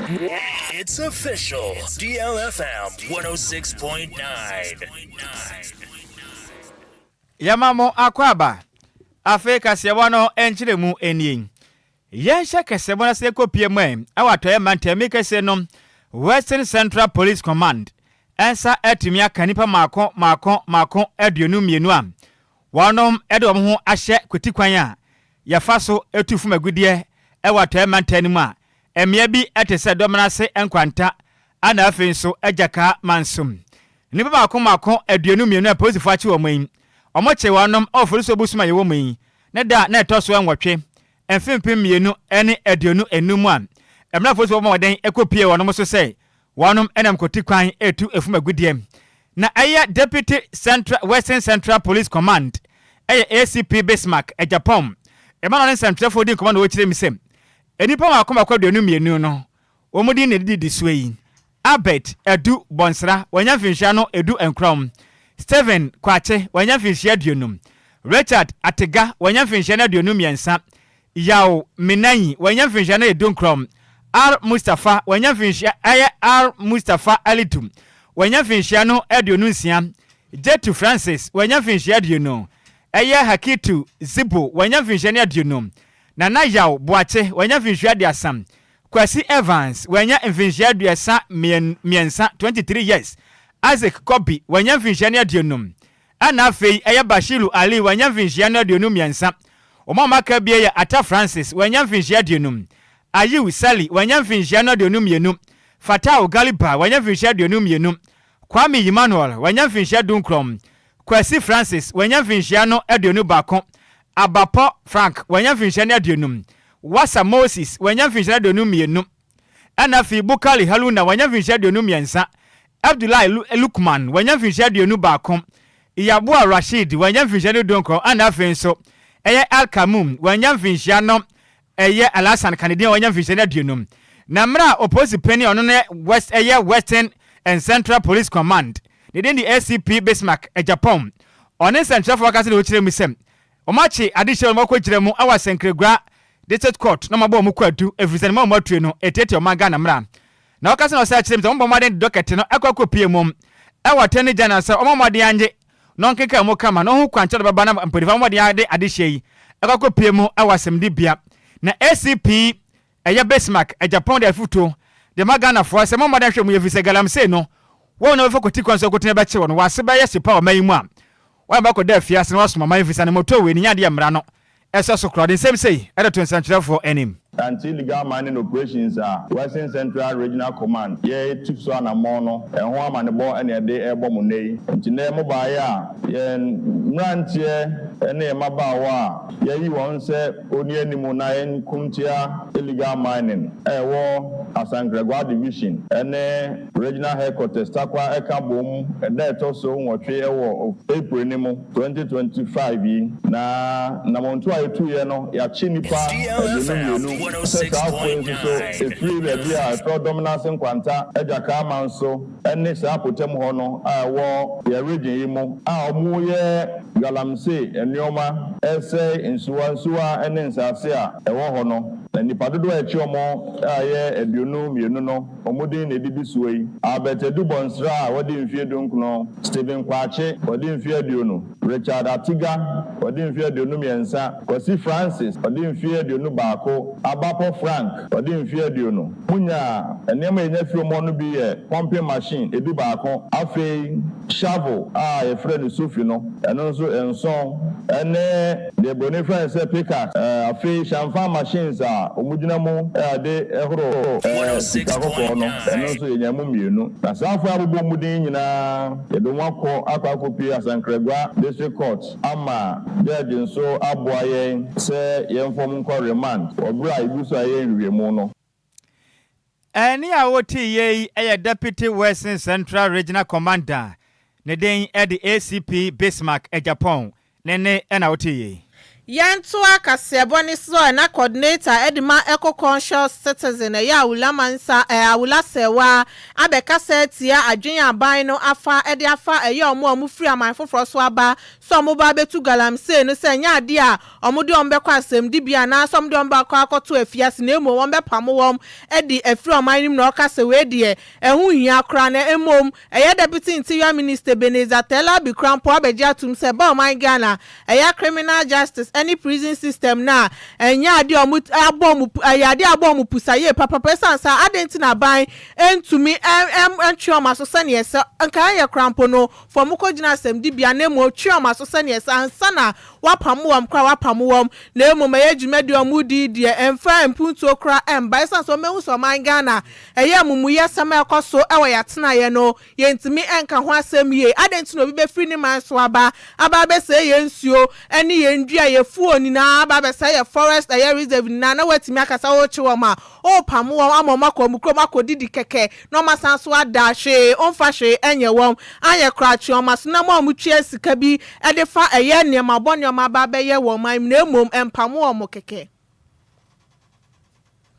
It's official. DLFM 106.9. Yɛma mo akwaaba. Afei kaseɛbɔ no nkyerɛmu nie. Yɛnhyɛ kɛsɛbɔ no ase kɔpie mu ɛ ɛwɔ atɔeɛ mantam kɛseɛ no Western Central Police Command nsa atumi aka nnipa mmaako mmaako mmaako 22 a wɔnom de wɔn ho ahyɛ kwatikwan a yɛfa so tu fam agudeɛ wɔ atɔeɛ mantam no mu a mmea bi te sɛ Dɔmenase Nkwanta ana afei nso Agyakaa Mansom. Nnipa mmaako mmaako 22 a polisifoɔ akye wɔn yi, wɔkyee wɔnom wɔ Oforisuo bosom a yɛwɔ mu yi ne da a na ɛtɔ so nwɔtwe, mfe 2025 a mmerɛ a polisifoɔ bɔ mmɔden kɔpuee wɔnom so sɛ wɔnom nam kwati kwan retu efum agudeɛ. Na ɛyɛ Deputy Central Western Central Police Command ɛyɛ ACP Bismarck Agyapong ɛma na ɔne nsɛntwerɛfoɔ di nkɔmmɔ na ɔkyerɛ mu sɛ nnipa mmaako mmaako 22 no wɔn din na ɛdididi soɔ yi, Albert Adu Bɔnsra, wanya mfinhyia no 19, Stephen Kwakye, wanya mfinhyia 20, Richard Atega, wanya mfinhyia no 23, Yaw Minanyi, wanya mfinhyia no 19, R Mustapha, wanya mfinhyia ɛyɛ R Mustapha Alidu, wanya mfinhyia no 26, Jetu Francis, wanya mfinhyia 20, ɛyɛ Hakitu Zibo, wanya mfinhyia no 20, Nana Yaw Boakye, wanya mfinhyia 30, Kwasi Evans, wanya mfinhyia 33, 23 years, Isaac Kobi, wanya mfinhyia no 50, ɛna afei ɛyɛ Bashiru Ali, wanya mfinhyia no 23. Wɔn a wɔaka bie yɛ Atta Francis, wanya mfinhyia 50, Ayew Sali, wanya mfinhyia no 22, Fatau Galiba, wanya mfinhyia 22, Kwame Emmanuel, wanya mfinhyia 19, Kwasi Francis, wanya mfinhyia no 21, Abapɔ Frank, wanya mfinhyia no 50, Wasa Moses, wanya mfinhyia no 22, ɛna afei Bukali Haruna, wanya mfinhyia 23, Abdullahi Lukman, wanya mfinhyia 21, Iyaboa Rasheed, wanya mfinhyia no 19, ɛna afei nso ɛyɛ Al Kamum, wanya mfinhyia no ɛyɛ Alhassan Kanedin a wanya mfinhyia no 50. Na mmerɛ a opolisi panyin a ɔno ne West ɛyɛ Western and Central Police Command ne din de ACP Bismarck Agyapong, ɔne nsɛntwerɛfoɔ akasa na ɔkyerɛ mu sɛ wɔakye adehyɛ wɔn akɔgyina mu wɔ Asankragua District Court na wɔabɔ wɔn kwadu ɛfiri sɛ ne ma wɔn atue no ɛtiatia ɔman Ghana mmara. Na ɔkasa na ɔsan kyerɛ mu sɛ wɔbɔ mmɔden de dɔkɛte no akɔ akɔpie mu wɔ Attorney General sɛ wɔmmɔ mmɔden anye na ɔnkenkan mu kama na ɔhu kwankyerɛ de bɛba na mpanyinfoɔ abɔ mmɔden de adehyeɛ yi akɔ akɔpie mu wɔ asɛmdibea. Na ACP ɛyɛ Bismarck Agyapong de afotuo de ma Ghanafoɔ sɛ mommɔ mmɔden nhwɛ mu yie ɛfiri sɛ galamsey no wɔn na wɔbɛfa kwati kwan so akɔtena bɛkye wɔn wɔn ase bɛyɛ hye pa wɔ ɔman yi mu a wɔn bɛkɔda afiase na wɔasom ɔman yi ɛfiri sɛ anamɔtuo wei no nyɛ adeɛ mmara no ɛsɔ so koraa. Ɔde nsɛm sei de to nsɛntwerɛfoɔ anim. Anti-Illegal Mining Operations a Western Central Regional Command yɛ tu so anammɔn no, ɛho amanebɔ na yɛde rebɔ mo nnɛ yi. Nti nnɛ mobaeɛ a, yɛn mmeranteɛ ne yɛn mmabaawa a yɛayi wɔn sɛ ɔnni anim na yɛnko ntia illegal mining a ɛwɔ Asankragua Division ne Regional Headquarters Tarkwa ɛka bom da a ɛtɔ so nwɔtwe wɔ April no mu, 2025 yi. Na nnamɔntuo a yɛtuiɛ no, yɛakye nnipa 22 sɛ saa afoɔ yi nso so ɛfiri baabi a ɛfrɛ Ɔdɔmenase Nkwanta, Adwakaa Manso ne saa potam hɔ no a ɛwɔ yɛn region yi mu a wɔyɛ galamsey nnoɔma resɛe nsuwa nsuwa ne nsaase a ɛwɔ hɔ no. Na nnipa dodoɔ a yɛkye wɔn a ɛyɛ 22 no, wɔn din na ɛdidi soɔ yi, Albert Adu Bɔnsra a wadi mfeɛ 19, Stephen Kwakye, wadi mfeɛ 20, Richard Atiga, wadi mfeɛ 23, Kwasi Francis, wadi mfeɛ 21, Abapɔ Frank, wadi mfeɛ 20. Monyaa nneɛma a yɛnya firi wɔn hɔ no bi yɛ pumping machine 11, afei shovel a yɛfrɛ no sofi no, ɛno nso nson, ɛne deɛ buroni frɛ no sɛ pickaxe, afei changfan machines a wɔgyina mu de horo sika kɔkɔɔ no, ɛno nso yɛnyaa mu mmienu. Na saa afoɔ a yɛabobɔ wɔn din yi nyinaa, yɛde wɔn akɔ akɔ akɔpue Asankragua District Court ama judge nso aboa yɛn sɛ yɛmfa wɔn nkɔ remand wɔ berɛ a yɛgu so a yɛyɛ nhwehwɛmu no. Ɛnne a woteeɛ yi yɛ Deputy Western Central Regional Commander, ne din de ACP Bismarck Agyapong, ne nne na woteeɛ yi. Yɛntoa kaseɛbɔ ne so a na coordinator de ma Eco Conscious Citizen ɛyɛ Awula Mansa ɛɛ Awula Serwaa abɛkasa atia adwene a aban no afa de afa ɛyɛ wɔn a wɔfiri aman foforɔ so aba sɛ wɔba abɛtu galamsey no sɛ ɛnyɛ adeɛ a wɔde wɔn bɛkɔ asɛmdibea anaasɛ wɔde wɔn bɛkɔ akɔto afiase na mmom wɔbɛpamo wɔn de afiri ɔman no mu na ɔka sɛ wei deɛ ɛho nhia koraa na mmom ɛyɛ Deputy Interior Minister Ebenezer Terlabi koraa mpo abɛgye atom sɛ ɛba ɔman Ghana ɛyɛ criminal justice ɛne prison system no a ɛnyɛ adeɛ a wɔn abɔ wɔn ɛyɛ adeɛ a abɔ wɔn pusa yie papapa ɛsiane sɛ adɛn nti na aban ntumi ntwe wɔn aso sɛdeɛ ɛsɛ nka ɛyɛ koraa mpo no fa wɔn kɔgyina asɛmdibea na mmom twe wɔn aso sɛdeɛ ɛsɛ ansa na wɔapamo wɔn koraa wɔapamo wɔn na mmom ɛyɛ dwumadie a wɔredi deɛ ɛmfa mpuntuo koraa ɛmba ɛsiane sɛ wɔahu sɛ ɔman Ghana ɛyɛ amumuyɛsɛm a ɛkɔ so wɔ yɛn atenaeɛ no Yɛntumi nka ho asɛm yie. Adɛn nti na obi bɛfiri ne man so aba, aba abɛsɛe yɛn nsuo ne yɛn nnua, yɛn afuo nyinaa, aba abɛsɛe yɛn forest, ɛyɛ reserve nyinaa na woatumi aka sɛ worekye wɔn a, worepamo wɔn ama wɔn akɔ wɔn kurom akɔdidi kɛkɛ na wɔasan nso ada, hwee, womfa hwee nyɛ wɔn. Anyɛ koraa twe wɔn aso na ma wɔtua sika bi de fa ɛyɛ nneɛma bɔne a wɔaba abɛyɛ wɔ ɔman mu na mmom mpamo wɔn kɛkɛ.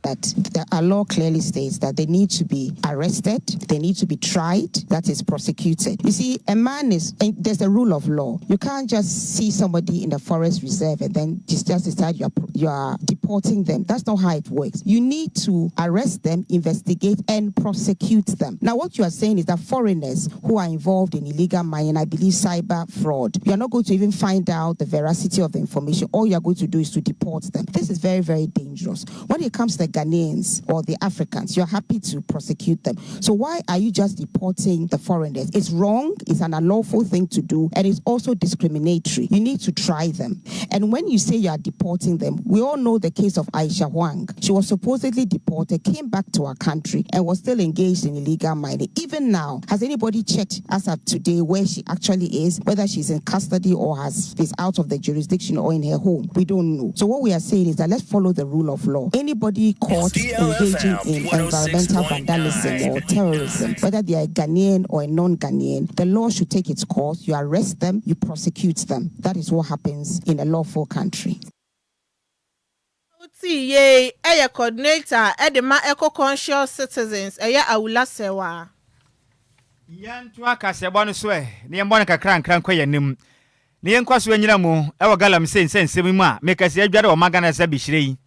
That the, our law clearly states that they need to be arrested, they need to be tried, that is prosecuted. You see, a man is, there's a rule of law. You can't just see somebody in the forest reserve and then just, just decide you are, you are deporting them. That's not how it works. You need to arrest them, investigate, and prosecute them. Now, what you are saying is that foreigners who are involved in illegal mining, I believe cyber fraud, you are not going to even find out the veracity of the information. All you are going to do is to deport them. This is very, very dangerous. When it comes to the Ghanaians or the Africans, you're happy to prosecute them. So why are you just deporting the foreigners? It's wrong, it's an unlawful thing to do, and it's also discriminatory. You need to try them. And when you say you are deporting them, we all know the case of Aisha Huang. She was supposedly deported, came back to our country, and was still engaged in illegal mining. Even now, has anybody checked as of today where she actually is, whether she's in custody or has is out of the jurisdiction or in her home? We don't know. So what we are saying is that let's follow the rule of law. Anybody caught engaging in environmental vandalism or terrorism, whether they are Ghanaian or a non-Ghanaian, the law should take its course. You arrest them, you prosecute them. That is what happens in a lawful country. Wotii yei yɛ coordinator de ma Eco Conscious Citizens ɛyɛ Awula Serwaa. Yɛntoa kaseɛbɔ no so ɛ, na yɛmmɔ no nkakrankra nkɔ yɛn anim, na yɛnkɔ so nnyina mu wɔ galamsey nsɛnsɛm yi mu a mekasɛ adware wɔ Ghana sɛ bihyire yi.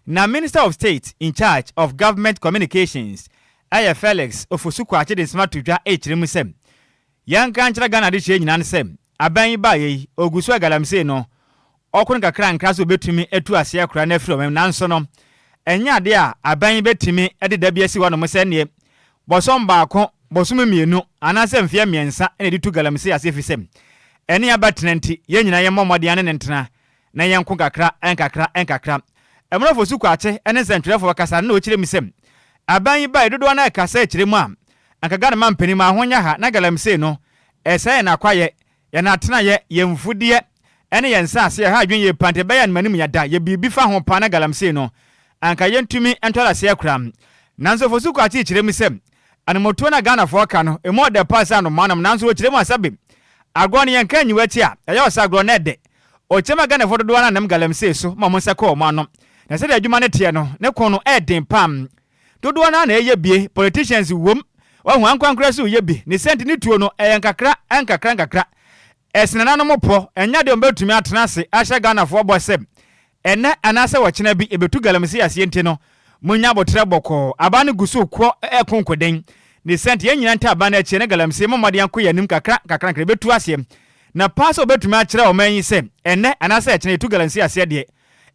Na Minister of State in charge of Government Communications ɛyɛ Felix Ofosu Kwakye de nsɛm ato dwa ɛrekyerɛ mu sɛ yɛnka nkyerɛ Ghana adehyeɛ nyinaa no sɛ aban yi baeɛ yi ɔgu so a galamsey no ɔko no nkakrankra sɛ ɔbɛtumi atu aseɛ koraa no afiri ɔman mu nanso no ɛnyɛ adeɛ a aban yi bɛtumi de da bi asi hɔnom sɛ ɛnneɛ bɔsɔm baako, bosome mmienu anaasɛ mfeɛ mmiɛnsa na ɛde tu galamsey ase ɛfiri sɛ ɛne aba tena nti yɛn nyinaa yɛmmɔ mmɔden ane ne ntena na yɛnko nkakra nkakra nkakra. Mmorɔfo Sukwaakye ne nsɛntwerɛfoɔ kasa no na ɔkyerɛ mu sɛ aban yi bae dodoɔ no ara ɛkasa kyerɛ mu a anka Ghana mampanin mu ahonya ha na galamsey no ɛsɛe yɛn akwayɛ, yɛn atenayɛ, yɛn mfudeɛ ne yɛn nsaase ɛha adwene yie paa nti ɛbɛyɛ a no m'anim yɛ da yɛ biribi fa ho paa na galamsey no anka yɛntumi ntɔre aseɛ koraa. Nanso Fosu Kwakye kyerɛ mu sɛ Anomotuo no a Ghanafoɔ ka no, emu ɔdɛ paa sɛ anomaa nom, nanso wɔkyerɛ mu a sɛbe agorɔ no yɛnka nyi w'akyi a, ɛyɛ ɔsɛ agorɔ na ɛdɛ. Ɔkyerɛ mu a Ghanafoɔ dodoɔ no ara nam galamsey so ma wɔn nsa kɔ wɔn ano. Na sɛdeɛ adwuma no teɛ no, ne ko no yɛ den paa. Dodoɔ no ara na ɛyɛ bie, politicians wom, wahu ankorankorɛ nso reyɛ bi. Ne saa nti ne tuo no, ɛyɛ nkakra nkakra nkakra. Ɛsene nananom pɔ, ɛnyɛ adeɛ a wɔbɛtumi atena ase ahyɛ Ghanafoɔ bɔ sɛ Ɛnnɛ anaasɛ ɔkyena bi ebetu galamsey aseɛ nti no, monnya aboterɛ bɔkɔɔ. Aban no gu so rekɔ reko nkoden. Ne saa nti, yɛn nyinaa ntaa aban no akyi ne galamsey mmɔ mmɔden akɔ yɛn anim kakra nkakra nkakra ebetu aseɛ. Na paa sɛ wɔbɛtumi akyerɛ ɔman yi sɛ ɛnnɛ anaasɛ ɛkyena yɛtu galamsey aseɛ deɛ,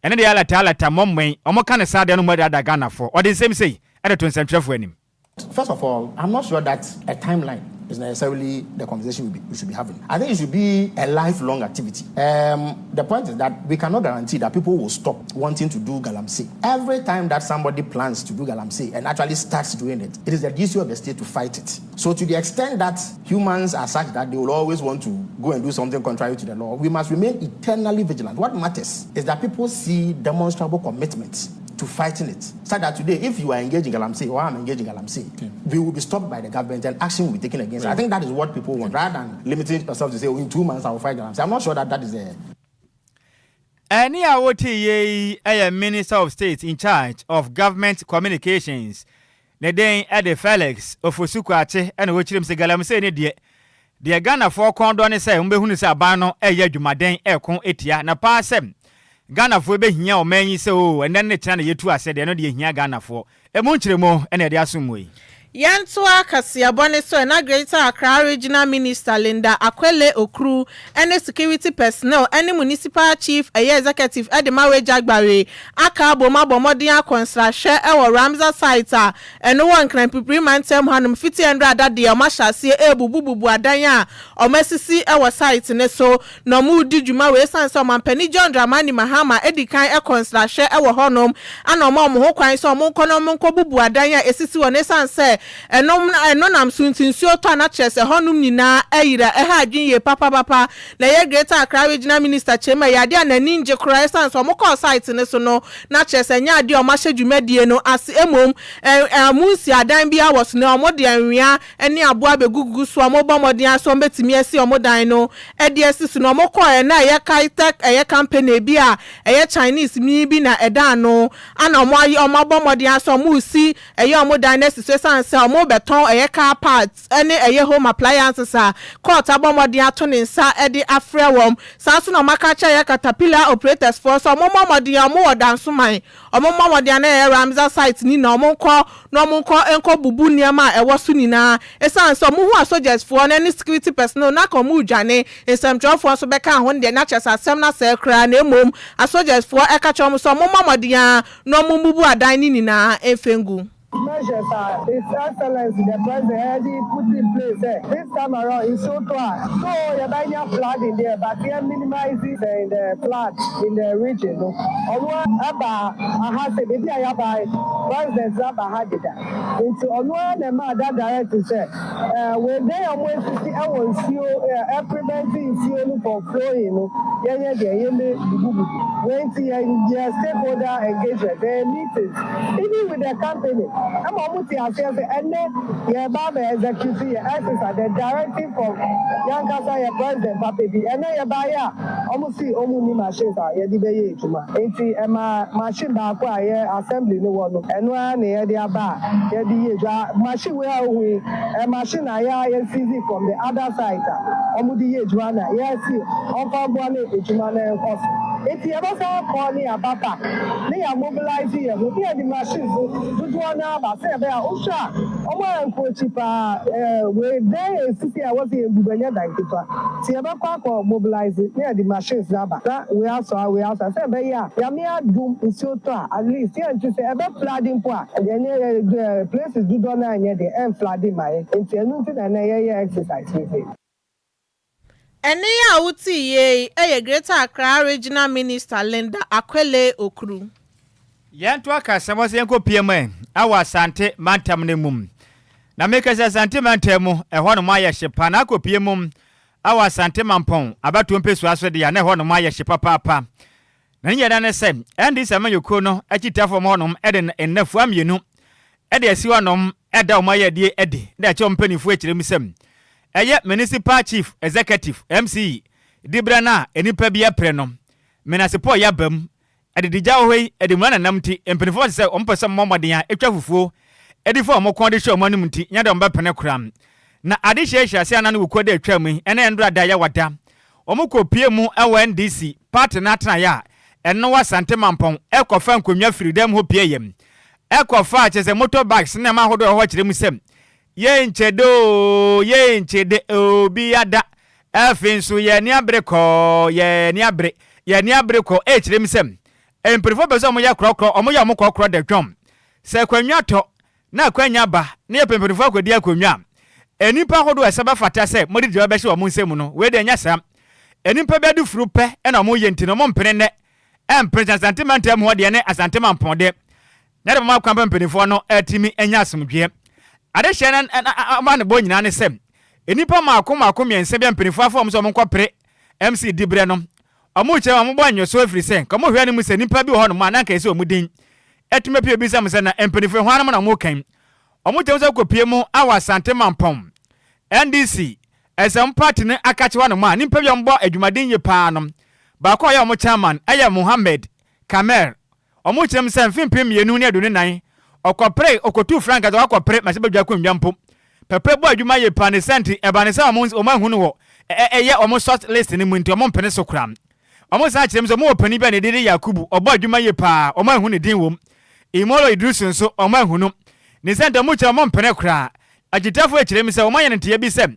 ɛno deɛ alata alata mmɔ mmɔen. Wɔka no saa deɛ no mmɔ daadaa Ghanafoɔ. Ɔde nsɛm sei de to nsɛntwerɛfoɔ anim. First of all, I'm not sure that a timeline is necessarily the conversation we, be, we should be having. I think it should be a lifelong activity. Um, the point is that we cannot guarantee that people will stop wanting to do galamsey. Every time that somebody plans to do galamsey and actually starts doing it, it is the duty of the state to fight it. So to the extent that humans are such that they will always want to go and do something contrary to the law, we must remain eternally vigilant. What matters is that people see demonstrable commitments to fighting it. So that today, if you are engaged in galamsey or I'm engaged in galamsey, okay. we will be stopped by the government and action will be taken against. Right. I think that is what people want, rather than limiting yourself to say, oh, in 2 months I will fight galamsey. I'm not sure that that is a. Ɛnne a wotee yi yɛ Minister of State in charge of Government Communications, ne din de Felix Ofosu Kwakye na ɔkyerɛ mu sɛ galamsey no deɛ, deɛ Ghanafoɔ kɔn dɔ ne sɛ wɔbɛhunu sɛ aban no reyɛ adwumaden reko tia na paa sɛ Ghanafoɔ bɛhia ɔman yi sɛ oo ɛnnɛ ne kyena na yɛtu ase deɛ ɛno deɛ ɛhia Ghanafoɔ. Ɛmu nkyerɛmu na yɛde asom mo yi. Yɛntoa kaseɛbɔ no so na Greater Accra Regional Minister Linda Akweley Okru ne Security Personnel ne Municipal Chief ɛyɛ Executive de ma Wagya Gbare aka abom abɔ mmɔden akɔ nsrahwɛ wɔ Ramsar Site a ɛno wɔ Nkran Pipiri mantam hanom fiti ɛndra da deɛ wɔahyɛ aseɛ rebubububu adan a wɔasisi wɔ site no so na wɔredi dwuma wei esiane sɛ Ɔmampanin John Dramani Mahama adi kan kɔ nsrahwɛ wɔ hɔnom ana ɔma wɔn ho kwan sɛ wɔnkɔ na wɔnkɔbubu adan a esisi hɔ no esiane sɛ ɛno ɛno nam so nti nsuo tɔ a na kyerɛ sɛ hɔnom nyinaa ayira. Ɛha adwene yie papapapa na ɛyɛ Greater Accra Regional Minister kyerɛ mu ɛyɛ adeɛ a n'ani ngye koraa esiane sɛ wɔkɔɔ site no so no na kyerɛ sɛ ɛnyɛ adeɛ a wɔahyɛ dwumadie no ase mmom ɛ ɛ wɔnsi adan biara wɔ so na wɔde anwea ne aboa bɛgugugu so a wɔbɔ mmɔden ara sɛ wɔbɛtumi asi wɔn dan no de asi so no, wɔkɔeɛ na ɛyɛ Kai-Tak ɛyɛ company bi a ɛyɛ Chinese ni bi na ɛda ano ana wɔayɛ wɔabɔ mmɔden ara sɛ wɔresi ɛyɛ wɔn dan no asi so ɛsiane sɛ wɔrebɛtɔn ɛyɛ car parts ne ɛyɛ home appliances a court abɔ mmɔden ato ne nsa de afrɛ wɔn. Saa nso na wɔaka akyerɛ ɛyɛ Caterpillar operators foɔ sɛ wɔmmɔ mmɔden a wɔwɔ Dansoman Wɔmmɔ mmɔden a na ɛyɛ Ramsar site no nyinaa, wɔnkɔ na wɔnkɔ nkɔbubu nneɛma a ɛwɔ so nyinaa. Esiane sɛ wɔhuu asogyasfoɔ no ne security personnel no na anka wɔredwane, nsɛmtwerɛfoɔ nso bɛkaa ho no deɛ na kyerɛ sɛ asɛm no asɛe koraa na mmom asogyasfoɔ ka kyerɛɛ wɔn sɛ wɔmmɔ mmɔden ara na wɔmmubu adan no nyinaa mfa ngu. Measures a His Excellency the President ɛde put in place sɛ this time around nsuo tɔ a though yɛbɛnya flooding deɛ but yɛ minimise the flood in the region no ɔno ara ɛbaa aha sɛ baabi a yɛaba yi President no aba ha deda nti ɔno ara na ɛmaa that directive sɛ eh, wei dan a wɔn asisi ɛwɔ nsuo eh, ɛprevent nsuo no from flowing no yɛnyɛ deɛ yɛmmɛ bubububu wei nti yɛ yɛ stakeholder engagement ɛyɛ meetings Even with the company ɛma ɔmo te aseɛ sɛ ɛnɛ yɛreba abɛ execute yɛ exercise the directive from yankasa yɛ president papa bi ɛnɛ yɛbaeɛ a ɔmo se ɔmo nni machines a yɛde bɛyɛ adwuma nti ɛma machine baako a yɛ assembly no wɔ no ɛno ara na yɛde aba a yɛde yɛ adwuma machine wei a wohu yi ɛyɛ machine a yɛ a yɛ seize from the other site a ɔmo de yɛ adwuma na yɛse ɔmfa mboa na adwuma no nkɔ so nti yɛbɛsan akɔ ne yɛaba back. Ne yɛ mobilise yɛn ho ne yɛde machines no dodoɔ no ara ba sɛ ɛbɛyɛ a wohwɛ a wɔn a encroachi paa ɛɛ wei dan a esisi a ɛwɔ sɛ yɛn bubu ɛnyɛ dan ketewa nti yɛbɛkɔ akɔ mobilise ne yɛde machines no aba na wei asɔ a wei asɔ a sɛ ɛbɛyɛ a Nyame adom nsuo tɔ a at least yɛnte sɛ ɛbɛ flood mpo a ɛnyɛ ɛɛ places dodoɔ no ara nyɛ deɛ ɛn flood mma yɛn nti ɛno nti na ɛnɛ yɛyɛ exercise wei sei. Ɛnne a wotee yei yɛ Greater Accra Regional Minister Linda Akweley Okru. Yɛntoa kasɛm ase yɛnkɔ pie mu ɛ wɔ Asante mantam no mu. Na meka sɛ Asante mantam mu ɛhɔ nom ayɛ hye pa na akɔ pie mu wɔ Asante Mampɔn abatoɔ mpesua so deɛ na ɛhɔ nom ayɛ hye papaapa. Na ne nyinaa ne sɛ, NDC amanyɔkuo no akyitafoɔ wɔ hɔnom de nnafua mmienu de asi hɔnom da wɔn ayɛdie adi de akyerɛ wɔn mpanimfoɔ akyerɛ mu sɛ ɛyɛ Municipal Chief Executive, MCE, diberɛ no a nnipa bi apere no menasepɔ yɛ aba mu adidigya wɔ hɔ yi de mmura nanam nti mpanimfoɔ sɛ wɔn pɛ sɛ wɔmmɔ mmɔden a ɛtwa fufuo de fa wɔn kɔn de hwɛ wɔn anim nti nyɛ dɛ wɔbɛpene koraa na adehyeɛ hyɛ aseɛ anan wɔ kuo da atwa mu yi ɛne ɛndora da yɛ wada Wɔkɔpue mu wɔ NDC party no atenaeɛ a ɛno wɔ Asante Mampɔn kɔfa nkonnwa firi dɛm hɔ pue yɛm kɔfaa kyerɛ sɛ motor bikes ne nneɛma ahodoɔ ɛwɔ hɔ kyerɛ mu sɛ yɛnkyɛ de oo yɛnkyɛ de obi ada afei nso yɛn ani abere kɔɔ yɛn ani abere yɛn ani abere kɔ ɛkyerɛ mu sɛ mpanyinfoɔ pɛ sɛ wɔyɛ korɔkorɔ wɔyɛ wɔn korɔkorɔ da dwom sɛ akonnwa tɔ na akwannya ba na yɛpɛ mpanyimfo akodi akonnwa a, nnipa ahodoɔ a ɛsɛ bɛfata sɛ mode dua bɛhyɛ wɔn nsam no, wei deɛ ɛnyɛ saa. Nnipa bi adufuru pɛ na wɔyɛ nti no, wɔmpene nnɛ, ɛmpene sɛ Asante mantam hɔ deɛ ne Asante mampɔn deɛ, na ɛde bɛma kwan pa mpanimfoɔ no atumi anya asomdwoeɛ. Adehyeɛ no amanebɔ nyinaa ne sɛ, nnipa mmaako mmaako mmiɛnsa bi a mpanimfoɔ afa wɔn sɛ wɔnkɔpere MC diberɛ no, Wɔkyerɛ ma wɔbɔ nnwoso ɛfiri sɛ nka wɔhwɛ no mu sɛ nnipa bi wɔ hɔnom a na anka ɛsɛ wɔn din atumi apue bisa mo sɛ na mpanyinfoɔ hwannom na wɔka yi? Wɔkyerɛ mu sɛ kɔpue mu wɔ Asante Mampɔn NDC ɛsɛm party no akakye hɔnom a nnipa bi a wɔbɔ adwumaden yie paa no. Baako a ɔyɛ wɔn chairman yɛ Mohammed Kamer. Wɔkyerɛ mu sɛ mfe 2024, ɔkɔperee, okotuu frankaa sɛ wakɔpere mmarahyɛbadwa akonnwa mpo. Pɛprɛ bɔɔ adwuma yie paa ne saa nti, ɛbaa ne sɛ wɔn wɔanhu no wɔ ɛyɛ wɔn short list no mu nti wɔmpene so koraa. Wɔsan kyerɛ mu sɛ wɔwɔ panin bi a ne din de Yakubu, ɔbɔ adwuma yie paa, wɔanhu ne din wom. Imolo Idrisu nso, wɔanhu no. Ne saa nti wɔkyerɛ wɔmpene koraa. Akyitaafo kyerɛ mu sɛ wɔayɛ no nteɛ bi sɛ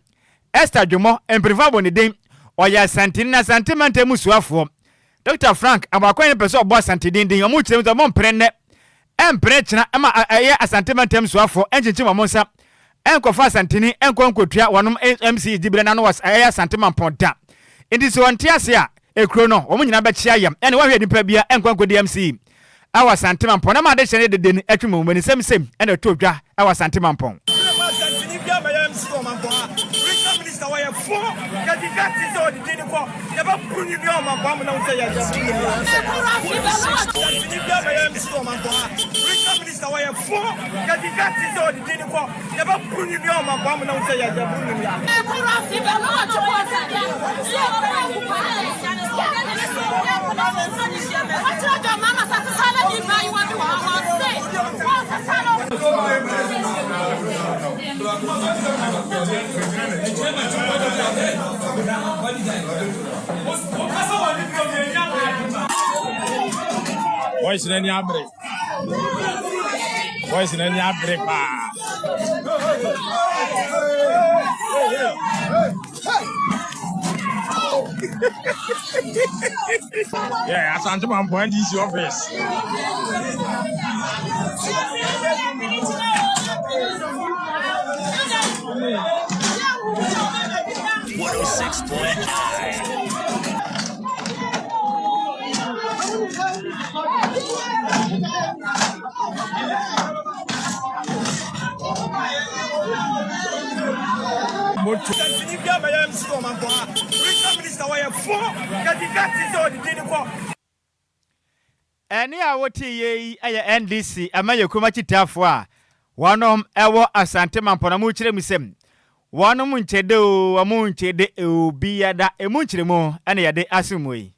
Esther Dwomoh, mpanyimfo abɔ ne din, ɔyɛ Asanteni na Asante mantam mu soafoɔ. Dɔkta Frank Amoakohene pɛ sɛ ɔbɔ Asante din din, wɔkyerɛ mu sɛ wɔmpene nnɛ, ɛmpene kyena ma ɛyɛ Asante mantam soafoɔ nkyinkyim wɔn nsa nkɔfa Asanteni nkɔ nkɔtua wɔnom MC diberɛ no ano wɔ ɛyɛ Asante Mampɔn da. Nti sɛ wɔnte ase a, ekuro no wɔn nyinaa bɛkyea yam ɛne wɔnhwɛ nipa bia nkɔ nkɔdi MC ɛwɔ Asante Mampɔn na ma adehyɛ no dede no atwi mu nsɛm sei ɛna ɛtɔ dwa ɛwɔ Asante Mampɔn. Berɛ ma Asanteni biara mmɛyɛ MC wɔ Mampɔn ha. Regional minister wɔyɛ fo yɛde gate sɛ ɔde din no kɔ yɛbɛboro ne dua wɔ Mampɔn ha mo na wo sɛ yɛboro ne dua. Asanteni biara mmɛyɛ MC wɔ Mampɔn ha. Regional minister wɔyɛ fo yɛde gate sɛ ɔde din no kɔ yɛbɛboro ne dua wɔ Mampɔn ha mo na wo sɛ yɛboro ne dua. Boys n'ani abere. Boys n'ani abere paa. Yeah, Asante Mampo NDC office. Santini bi abɛyɛ MC wɔ Mampɔn ha. Regional minister wɔyɛ fo. Yɛde gate sɛ ɔde din no kɔ. Ɛnne a wote yɛ yi yɛ NDC amanyɔkuo akyitaafoɔ a wɔnom wɔ Asante Mampɔn a wɔrekyerɛ mu sɛ wɔnom nkyɛ de oo, wɔn nkyɛ de oo, biada emu nkyerɛmu na yɛde asom mo yi.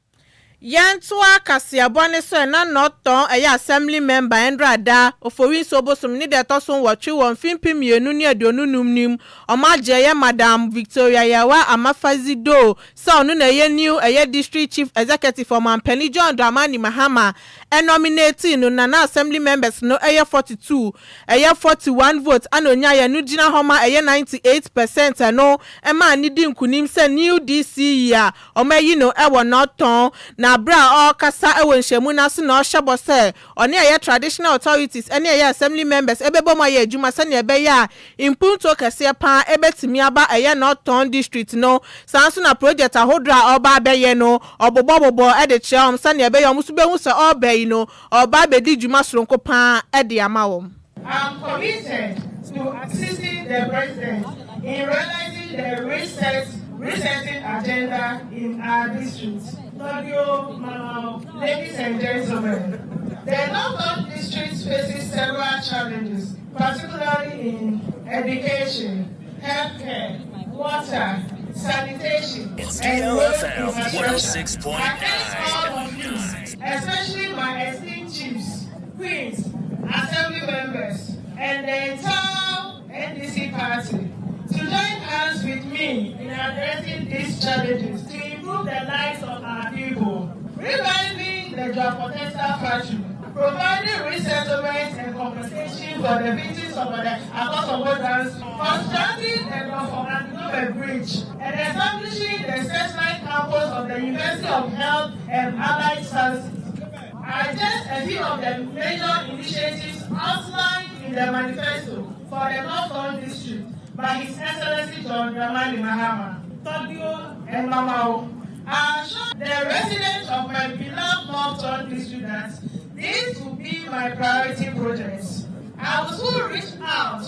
Yɛntoa kaseɛbɔ no so ɛna Norton ɛyɛ Assembly Member ɛndra da Oforisuo bosom ne da ɛtɔ so nwɔtwe wɔ mfe 2025 no mu. Ɔmo agye ɛyɛ Madam Victoria Yawah Amafazi Doe sɛ ɔno na ɛyɛ new ɛyɛ District Chief Executive Ɔmanpanin John Dramani Mahama ɛnominatee no na na Assembly Members no ɛyɛ 42 ɛyɛ 41 votes ɛna onyaeɛ ɛno gyina hɔ ma ɛyɛ 98% ɛno ɛmaa no di nkunim sɛ new DCE a Wɔayi no wɔ Norton, na bere a ɔrekasa wɔ nhyiamu no ase na ɔhyɛ bɔ sɛ ɔne ɛyɛ Traditional Authorities ne ɛyɛ Assembly Members bɛbom ayɛ adwuma sɛnea ɛbɛyɛ a mpuntuo kɛseɛ pa ara bɛtumi aba ɛyɛ Norton District no. Saa nso na project ahodoɔ a ɔreba abɛyɛ no, ɔbobɔbobɔ de kyerɛ wɔn sɛnea ɛbɛyɛ a wɔn nso bɛhu sɛ ɔreba yi no, ɔreba abɛdi dwuma soronko pa ara de ama wɔn. I'm committed to assisting the president in realizing the reset, resetting agenda in our district. Claudio Mamao, ladies and gentlemen, the Northern District faces several challenges, particularly in education, healthcare, water, sanitation, and road infrastructure. I thank all of you, especially my esteemed chiefs, queens, assembly members, and the entire NDC party to join hands with me in addressing these challenges to improve the lives of our people. Reviving the Juafoh Textile Factory, providing resettlement and compensation for the victims of the Akosombo Dams, constructing the Lofo and Bridge, and establishing the satellite campus of the University of Health and Allied Sciences are just a few of the major initiatives outlined in the manifesto for the North District by His Excellency John Dramani Mahama, Tokyo and Mamao. I assure the residents of my beloved North District that these will be my priority projects. I will soon reach out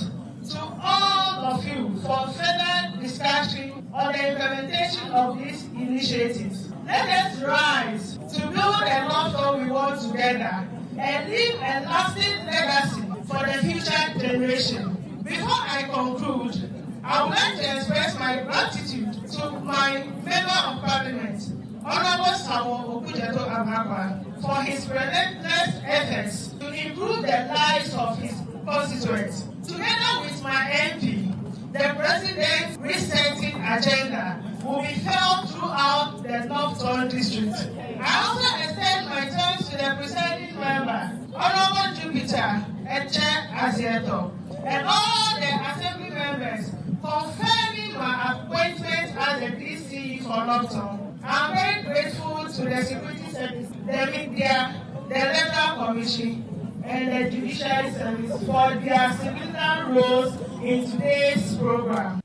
to all of you for further discussion on the implementation of these initiatives. Let us rise to build a North we want together and leave a lasting legacy for the future generation. Before I conclude, I would like to express my gratitude to my Member of Parliament, Honorable Samuel Okudzeto Ablakwa, for his relentless efforts to improve the lives of his constituents. Together with my MP, the President's resetting agenda will be felt throughout the North Tongu District. I also extend my thanks to the presiding member, Honorable Jupiter Eche Azieto, and all the assembly members confirming my appointment as the DCE for North Tongu. I'm very grateful to the security service, the media, the Electoral Commission, and the Judiciary Service for their significant roles in today's program.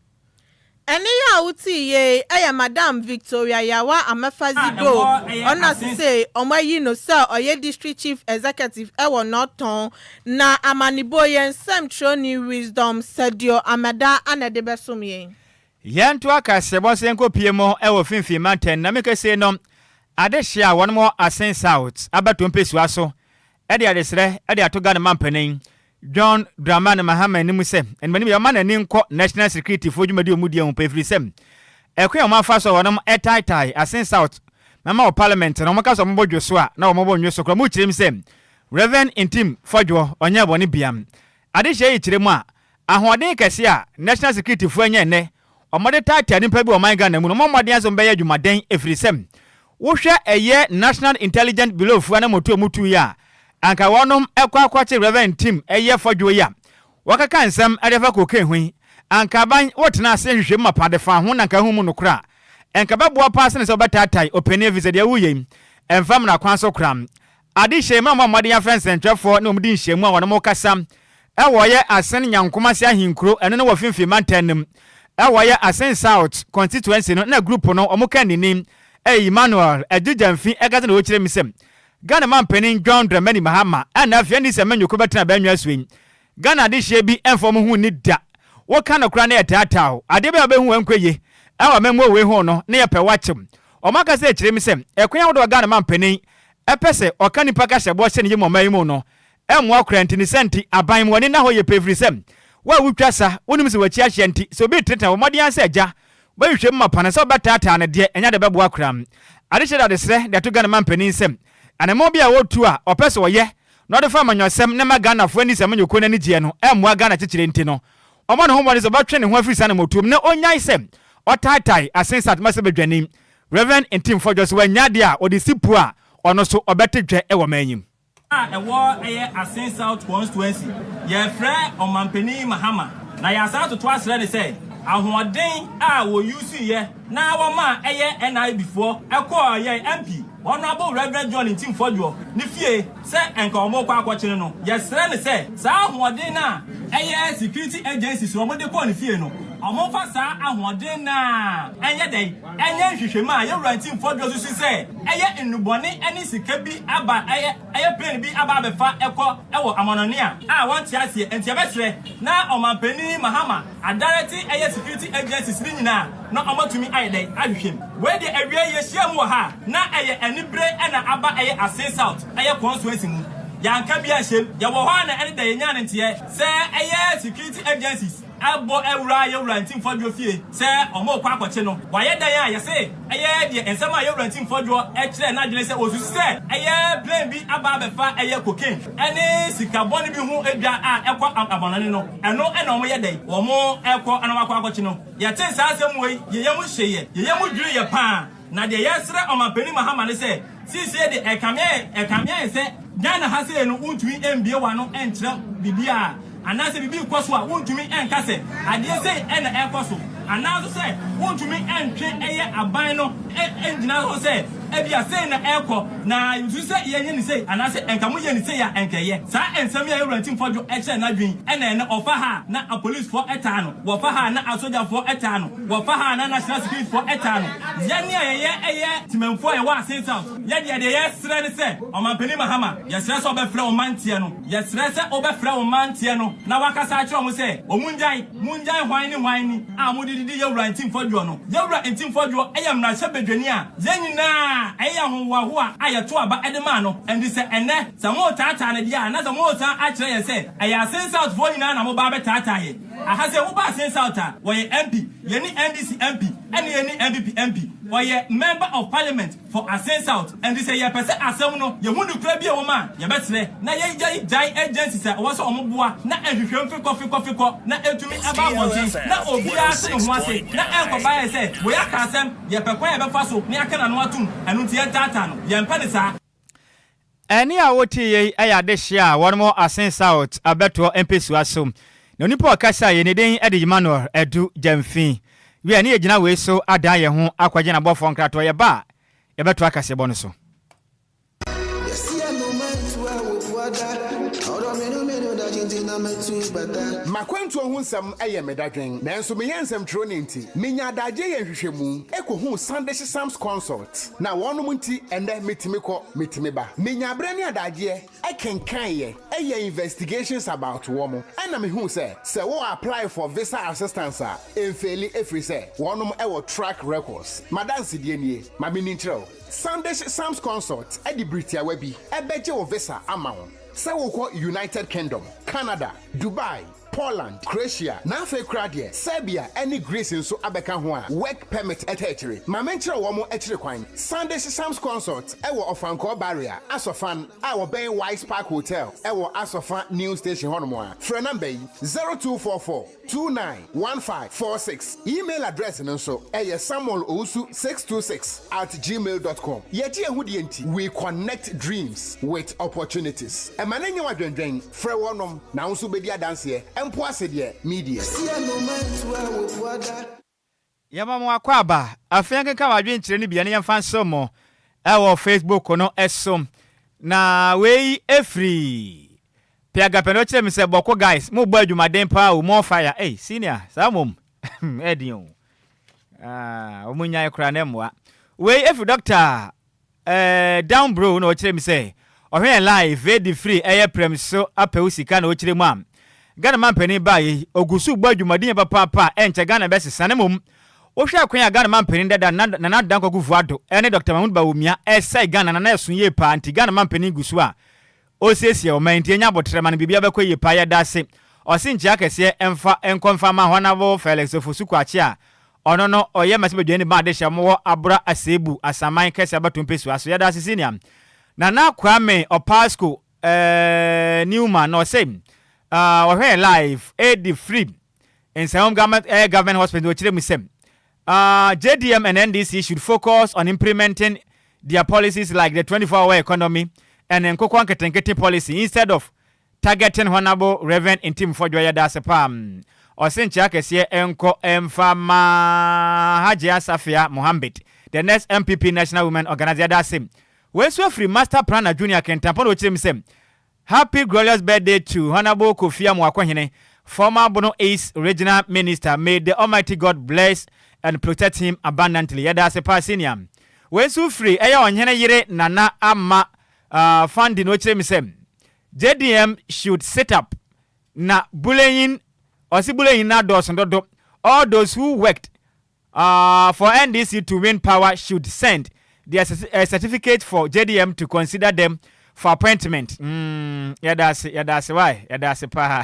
Ɛnne yi a wotee yei yɛ Madam Victoria Yawa Amefazido, ɔno na sesei wɔayi no sɛ ɔyɛ District Chief Executive wɔ North Tongu, na amanebɔ yi yɛn nsɛmtwerɛni Wisdom Sadio Ameda na ɛde bɛsom yɛn. Yɛntoa kaseɛbɔ so yɛnkɔpie mu wɔ Finfin mantam na mekɛsie no adehye a wɔnom wɔ Asen South abatoɔ mpesua so de adesrɛ de ato Ghana mampanin John Dramani Mahama anim sɛ animanim yɛ ɔma n'ani nkɔ National Security foɔ dwumadi a wɔn die ho pɛ ɛfiri sɛ ɛkwan a wɔn afa so a wɔnom taetae Asen South mɛma wɔ parliament no wɔn ka sɛ wɔn bɔ dwo so a na wɔn bɔ nnwo so koraa wɔn kyerɛ mu sɛ Rev Ntim Fɔdwoɔ ɔnyɛɛ bɔne biam Adehyeɛ yi kyerɛ mu a, ahoɔden kɛseɛ a National Security foɔ anya nnɛ, wɔde taataa nnipa bi wɔ ɔman Ghana mu no, wɔmmɔ mmɔden ara sɛ wɔbɛyɛ adwumaden ɛfiri sɛ wohwɛ ɛyɛ National Intelligent Bureau foɔ anammɔtuo a wɔtuu yi a, anka wɔnom kɔ akɔkye Rev. Ntim ɛyɛ Fɔdwoɔ yi a wɔkeka nsɛm de fa cocaine ho yi, anka aban wotena ase nhwehwɛ mu mapa de fa ho na anka ahu mu nokorɛ a, anka ɛbɛboa paa sene sɛ wɔbɛtaatae ɔpanin ɛfiri sɛ deɛ woyɛ yi ɛmfa mmara kwan so koraa. Adehyeɛ mmerɛ wɔn a wɔde afrɛ nsɛntwerɛfoɔ ne wɔn di nhyiamu a wɔnom kasa wɔ yɛ Asen Nyankomase ahenkuro ɛno ne wɔ Finfin mantam no mu wɔ yɛ Asen South constituency no na group no wɔn kandini ɛyɛ Emmanuel Adu Gyamfi ɛkasa na ɔkyerɛ mu sɛ Ghana manpanin John Dramani Mahama ɛna afei ɛne sɛ Manyoko bɛtena abannwa so yi Ghana adehyeɛ bi ɛmfa wɔn ho nni da woka no koraa na yɛtaataa wo adeɛ bɛyɛ a wobɛhu ɛnkɔ yie ɛwɔ amammuo wei ho no na yɛpɛ woakyem wɔn akasa ɛkyerɛ mu sɛ ɛkwan ahodoɔ a Ghana manpanin Ɛpɛ sɛ ɔka nipa kahyɛboɔ hyɛ ne yam ɔman yi mu no mmoa koraa nti ne saa nti aban mu ani nna hɔ yie pɛ ɛfiri sɛ wo a wotwa sa wonim sɛ wakyi ahyeɛ nti sɛ obi retenetene wɔ mmɔden ara sɛ agya wobɛhwehwɛ mu mapa no sɛ wobɛtaataa no deɛ ɛnyɛ ade bɛboa koraa adehyɛ de adesrɛ de ato Ghana manpanin sɛ anammɔn bi a ɔretu a ɔpɛ sɛ ɔyɛ na ɔde fa amanyɔsɛm na ɛma Ghanafoɔ ani sɛ amanyɔkuo no ani gyeɛ no mmoa Ghana kyekyerɛ nti no ɔmmɔ ne ho mmɔden sɛ ɔbɛtwe ne ho afiri saa anammɔtuo mu na ɔnyae sɛ ɔtaatae asen Sat Masɛ badwani Rev. Ntim Fɔdwo sɛ wannya adeɛ a ɔde si puo a ɔno so ɔbɛte dwɛ wɔ man yi mu. A ɛwɔ ɛyɛ Asin South Constituency. Yɛrefrɛ Ɔmanpanin Mahama na yɛasan atoto asrɛ no sɛ ahoɔden a wɔ use yɛ na wɔmaa ɛyɛ NIB foɔ ɛkɔɔ yɛn MP Honourable Rev. John Ntim Fɔdwoɔ ne fie sɛ nka wɔrekɔ akɔkyere no. Yɛsrɛ no sɛ saa ahoɔden no a ɛyɛ security agencies no wɔde kɔɔ ne fie no wɔmfa saa ahoɔden no a ɛnyɛ dɛn? Ɛnyɛ nhwehwɛmu a yɛn wura Ntimfoɔ Dwo susu sɛ ɛyɛ nnubɔne ne sika bi aba ɛyɛ ɛyɛ plane bi aba abɛfa ɛkɔ ɛwɔ amanɔne a a wɔnte aseɛ nti yɛbɛsrɛ na ɔmanpanin Mahama adarɛte ɛyɛ security agencies no nyinaa na wɔatumi ayɛ dɛn ahwehwɛ mu. Wei deɛ awiei yɛhyia mu wɔ ha a na ɛyɛ anibere ɛna aba ɛyɛ Asin South ɛyɛ constituency mu yɛanka bi anhyɛm yɛwɔ hɔ a na ɛne dɛ yɛnyaa no nteɛ sɛ ɛyɛ security agencies Abɔ awura Yɛwura Ntimfoɔ fie sɛ wɔrekɔ akɔkye no. Wayɛ dɛn a yɛse ɛyɛ deɛ nsɛm a Yɛwura Ntimfoɔ kyerɛɛ n'adwene sɛ ɔsusu sɛ ɛyɛ plane bi aba abɛfa ɛyɛ cocaine ne sika bɔne bi ho dwa a ɛkɔ amannɔne no, ɛno na wɔyɛ dɛn wɔrekɔ na wɔakɔ akɔkye no. Yɛtee saa asɛm wei, yɛn yam hyeeɛ, yɛn yam dwiriiɛ paa. Na deɛ yɛsrɛ Ɔmanpanin Mahama ne sɛ, seesei deɛ ɛkame ayɛ ɛkame ayɛ sɛ Ghana ha sei no wontumi mbue w'ano nkyerɛ biribiara anaasɛ biribi rekɔ so a wontumi nka sɛ adeɛ sei na ɛrekɔ so anaa nso sɛ wontumi ntwe ɛyɛ aban no ngyina hɔ sɛ ebia sei na ɛrekɔ na yɛsusu sɛ yɛnyɛ no sei anaasɛ nka moyɛ no sei a nka ɛyɛ. Saa nsɛm yi a Yɛwura Ntimfo-Adwo kyerɛ n'adwene yi na ɛnnɛ ɔfa ha a na apolisifoɔ taa no, wɔfa ha a na asogyafoɔ taa no, Wɔfa ha a na National Security foɔ taa no. Yɛne a yɛyɛ ɛyɛ temanfoɔ a yɛwɔ Asin South, yɛ deɛ deɛ yɛsrɛ ne sɛ Ɔmanpanin Mahama, yɛsrɛ sɛ ɔbɛfrɛ wo mmanteɛ no, yɛsrɛ sɛ wobɛfrɛ wo mmanteɛ no na wakasa akyerɛ wɔn sɛ wɔn ngyae, mongyae hwan ne hwan ni a mode didi Yɛwura Ntim Fɔdwoɔ no. Yɛwura Ntim Fɔdwoɔ yɛ mmarahyɛbadwani a yɛn nyinaa ɛyɛ yɛn ahohoahoa a yɛto aba de maa no. Ɛnti sɛ ɛnnɛ sɛ moretaataa no deɛ a na sɛ moresan akyerɛ yɛn sɛ ɛyɛ Asin South foɔ nyinaa na moba abɛtaataa yɛn. Aha sɛ woba Asin South a, wɔyɛ MP, yɛnni NDC MP ɛne yɛnni NPP MP. Ɔyɛ Member of Parliament for Assin South. Ɛnti sɛ yɛpɛ sɛ asɛm no yɛhu nokora bi a ɛwɔ mu a, yɛbɛsrɛ na yɛgyae agencies a ɛwɔ sɛ wɔn boa na nhwehwɛmu fekɔ fekɔ fekɔ na ɛtumi ɛba abɔnten na obiara ate ne ho ase na ɛnkɔba yɛ sɛ wei aka asɛm, yɛpɛ kwan a yɛbɛfa so na yɛaka n'ano atom, ɛno nti yɛntaataa no. Yɛmpɛ no saa. Ɛnne a wotee yei yɛ adehyeɛ a wɔnom wɔ Asin South abɛtoɔ mpesua so. Na onipa a ɔkasaeɛ yi ne din de Emmanuel Adu Gyamfi. Wiɛ, ne yɛgyina wei so adan yɛn ho akɔgye n'abɔfoɔ nkratoɔ. Yɛba a, yɛbɛtoa kaseɛbɔ no so. M'akwantuo ho nsɛm yɛ me dadwen, nanso meyɛ nsɛmtwerɛni nti, menya adagyeɛ yɛ nhwehwɛmu kɔhuu Sandish Sams Consult. Na wɔnom nti, ɛnnɛ metumi kɔ, metumi ba. Menya berɛ ne adagyeɛ kenkaneeɛ, yɛɛ investigations about wɔn, ɛna mehuu sɛ, sɛ wo apply for visa assistance a, ɛmfeeli ɛfiri sɛ wɔnom wɔ track records. M'adansedie nie, ma menni nkyerɛ wo. Sandish Sams Consult de bere tiawa bi bɛgye wo visa ama wo sɛ wokɔ United Kingdom, Canada, Dubai, Poland, Croatia, na afei koraa deɛ Serbia ne Greece nso abɛka ho a work permit ta akyire. Ma menkyerɛ wɔn akyiri kwan. Sandish Sams Consult wɔ Ɔfankɔɔ Barrier, Asɔfan, a wɔbɛn Wise Park Hotel wɔ Asɔfa New Station hɔnom a. Frɛ namba yi, 0244 291546. Email address no nso yɛ samuelowusu626@gmail.com. Yɛgye yɛn ho die nti, we connect dreams with opportunities. Ɛma no nyɛ wo adwendwen, frɛ wɔnom na wo nso wobɛdi adanseɛ, mpo ase deɛ, media. Yɛma mo akwaaba. Afei yɛnkenkan w'adwenkyerɛ no bi na yɛmfa nsew mo wɔ Facebook no so. Na wei firi Piagapɛ na ɔkyerɛ me sɛ bɔko guys mo bɔ adwumaden paa o more fire ei senior saa mmom ɛden o ah wɔn nyae koraa na ɛmmoa. Wei firi Doctor Eh down bro na ɔkyerɛ mi sɛ ɔhwɛ yɛn live edi firi ɛyɛ prɛm so apɛ wo sika na ɔkyerɛ mu a Ghana manpanin baa yei ɔgu so bɔ adwumaden yɛ papaapa a ɛnkyɛ Ghana bɛsesa na mmom wohwɛ kwan a Ghana manpanin dada Nana Addo Dankwa Akufo Addo ɛne Doctor Mahmoud Bawumia ɛsɛe Ghana na na ɛso yie paa nti Ghana manpanin gu so a Ɔresiesie ɔman nti yɛnya aboterɛ ma no biribiara bɛkɔ yie paa yɛdase. Ɔse nkyia kɛseɛ mfa nkɔ mfa ma Honourable Felix Ofosu Kwakye a ɔno no ɔyɛ mmarahyɛbadwani ba adehyɛ ɔmo wɔ Abura Asebu Asaman kɛseɛ abatoɔ mpesua so yɛdase senior Nana Kwame Opasco eh Newman na ɔse ah ɔhwɛ yɛn live edi firi Nsɛmhom Government eh Government Hospital ɔkyerɛ mu sɛ Ah JDM and NDC should focus on implementing their policies like the 24 hour economy and nkokɔ nketenkete policy instead of targeting Honourable Rev Ntim Fodwo Yɛdaase paa Ɔse nkyea kɛseɛ nkɔ mfa ma Hajia Safia Mohammed the next NPP National Women Organiser Yɛdaase Wei nso afiri Master Planner Junior Kintampo na ɔkyerɛ mu sɛ Happy glorious birthday to Honourable Kofi Amoakohene, former Bono East Regional Minister, may the Almighty God bless and protect him abundantly. Yɛda ase paa senior. Wei nso firi ɛyɛ ɔhene yere Nana Ama uh, Fandi na ɔkyerɛ mi sɛ JDM should sit up na bullying ɔse bullying na dɔɔso dodo all those who worked Ah for NDC to win power should send their eh, certificate for JDM to consider them for appointment. Mm, yɛda ase, yɛda ase why? Yɛda ase paa.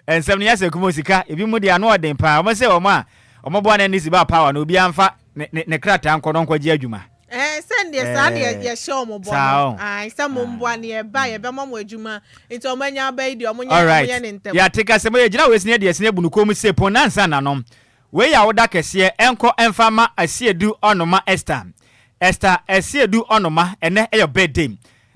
Nsɛm no yɛsɛ kumo sika, ebi mu deɛ ano ɔden paa. Wɔn sɛ wɔn a wɔn boa na NDC ba power no obiara nfa ne ne ne krataa nkɔ no nkɔgye adwuma. Ɛɛ sɛdeɛ saa deɛ yɛhyɛ wɔn bɔ no ae sɛ mo mboa ne yɛba yɛbɛma mo adwuma nti wɔn anya aba yi deɛ wɔn nyɛ wɔn yɛ ne ntɛm. Yɛate ka sɛ mo yɛgyina wɔ esini ɛde esini ebu no kɔn mu se pon nansa nanom Wei yɛ awoda kɛseɛ ɛnkɔ ɛmfa mma Asiedu Ɔnoma Esther. Esther Asiedu Ɔnoma ɛnɛ ɛyɛ birthday.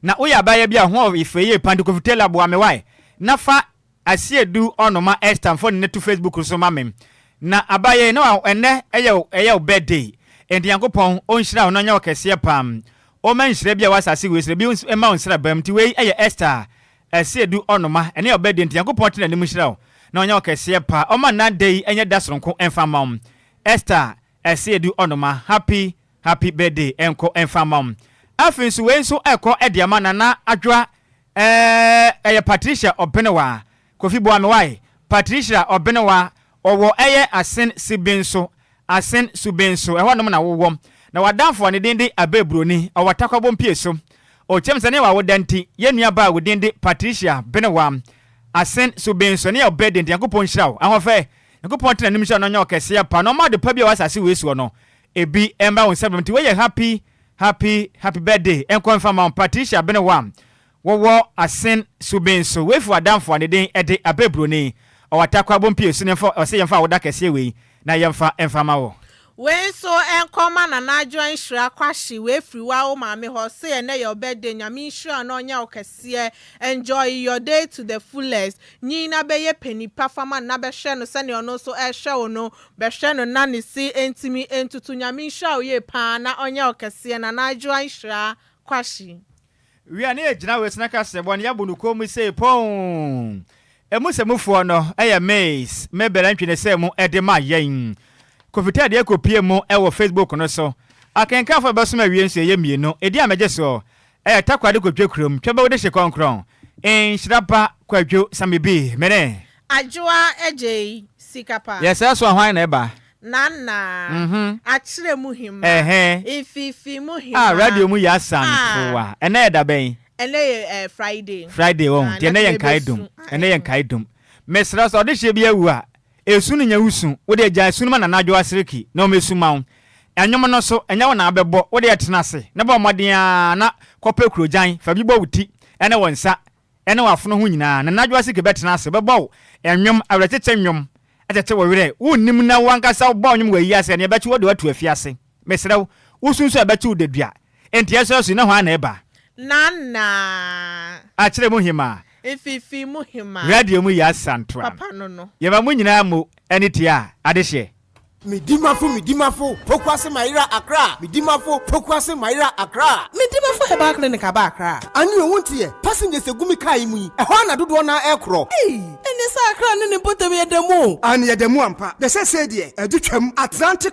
Na woyɛ abaayewa bi a ho ɔfɛ yie paa nti Kofi Taylor boa me wae na fa Asiedu Ɔnoma Esther mfoni no to Facebook so ma me. Na abaayewa yi na wa ɛnɛ ɛyɛ wo ɛyɛ wo birthday nti Nyankopɔn ɔnhyira wo na ɔnyɛ wo kɛseɛ paa. Ɔmma nhyira bi a ɛwɔ asase wei so no bi mma wo nsraban mu nti wei ɛyɛ Esther Ɛse du ɔnoma ɛne ɔbɛ deɛ nti Nyankopɔn te nanim nhyira wo na ɔnyɛ wo kɛseɛ paa ɔma nna da yi ɛnyɛ da soronko ɛmfa mma wo Esther ɛse du ɔnoma happy happy birthday ɛnkɔ ɛmfa mma wo Afei nso wei nso ɛkɔ ɛde ama Nana Adwoa ɛɛ ɛyɛ Patricia Ɔbenewa Kofi boa me wae Patricia Ɔbenewa ɔwɔ ɛyɛ Asen Sibenso Asen Subenso, ɛhɔ nom na wowɔ. Na w'adamfo a ne din de Abe Broni, ɔwɔ Takwabo mpie so. Ɔkyɛm sɛ ne w'awoda nti, yɛn nua baa a wo din de Patricia Benewa. Asen Subenso, ne ɔbɛ de nti Nyankopɔn nhyira wo. Ahoɔfɛ, Nyankopɔn tena anim nhyira wo na ɔnyɛ wo kɛseɛ pa na ɔma ade pa bi a ɛwɔ asase wei soɔ no. ebi mmra wo nsam nti wei yɛ happy happy happy birthday nkɔ mfa ma wo Patricia Benewam wɔwɔ Asen Subin so wei fi w'adamfo a ne din de Abe Broni ɔwɔ Atakwa Bompie so ne mfa ɔsɛ yɛmfa awoda kɛseɛ wei na yɛmfa mfa ma wo. Wei nso nkɔ ma Nana Adwoa Nhyira Kwahye wei firi wo maame hɔ se ɛnɛ yɛ wo birthday Nyame nhyira wo na ɔnyɛ wo kɛseɛ enjoy your day to the fullest nyin na bɛyɛ panin pa fa ma no na bɛhwɛ no sɛnea ɔno nso ɛrehwɛ wo no bɛhwɛ no na ne se ntumi ntutu Nyame nhyira wo yie paa na ɔnyɛ wo kɛseɛ Nana Adwoa Nhyira Kwahye. Wia ne yɛgyina wei so na ka sɛ bɔne yɛabu no kɔn mu sei pɔnn. Emu sɛ mufoɔ no yɛ Miss Mabel Antwi ne sɛ mu de ma yɛn. Kofi Ted deɛ kɔpie mu wɔ Facebook no so. Akenkanfoɔ a ɛbɛsom awie nso yɛyɛ mmienu. Edin a megye soɔ yɛ Takoradi Kotwe Kurom, Twɛbɛwo Dehye Kɔnkrɔn, Nhyira Ba Kwadwo Samibi, me ne. Adwoa Adjei Sikapa. Yɛsɛɛ so a hwan na ɛba? Nana, akyerɛ mu hema, mfimfini mu hema. Ah, radio mu yɛ asantewa. Ɛnɛ yɛ da bɛn? Ɛnɛ yɛ eh, Friday. Friday wɔn, nti ɛnɛ yɛ nkae dum. Ɛnɛ yɛ nkae dum. Mesrɛ sɛ ɔdehyeɛ bi awu a, esu no nyɛ wo su. Wo deɛ gyae su no ma Nana Adwoa Seriki na ɔmmɛsu ma wo. Ɛnwom no nso, ɛnyɛ wo na abɛbɔ. Wo deɛ tena ase na bɔ mmɔden ara na kɔpɛ kurogyan, fa bi bɔ wo ti ne wo nsa ne w'afono ho nyinaa, na n'adwo ase kebɛtena ase, ɔbɛbɔ wo nnwom, awerɛkyekye nnwom, akyekye wo werɛ. Wonnim na wo ankasa wobɔ nnwom wɔ ayi ase a, nea ɛbɛkye wo de wo ato afiase. Mesrɛ wo, wosu nso a ɛbɛkye wo dadua. Enti ɛsɔre so yi, na hwan na ɛba? Nana. Akyerɛ mu hemaa. Mfimfini mu hemaa. Radio mu yɛ asantoa. Papa no no. Yɛma mo nyinaa mo ani tia adehyeɛ. Medimafo Medimafo Pokuase Mayera Accra Medimafo Pokuase Mayera Accra. Medimafo Herbal Clinic aba Accra. Ane o wonteɛ, passengers egu me car yi mu yi, ɛhɔ ara na dodoɔ no ara ɛrekorɔ. Ei! Ɛneɛ sɛ Accra ne ne mpɔtam yɛ da mu o. Aane yɛda mu ampa, na seesei deɛ ɛde twam, Atlantic.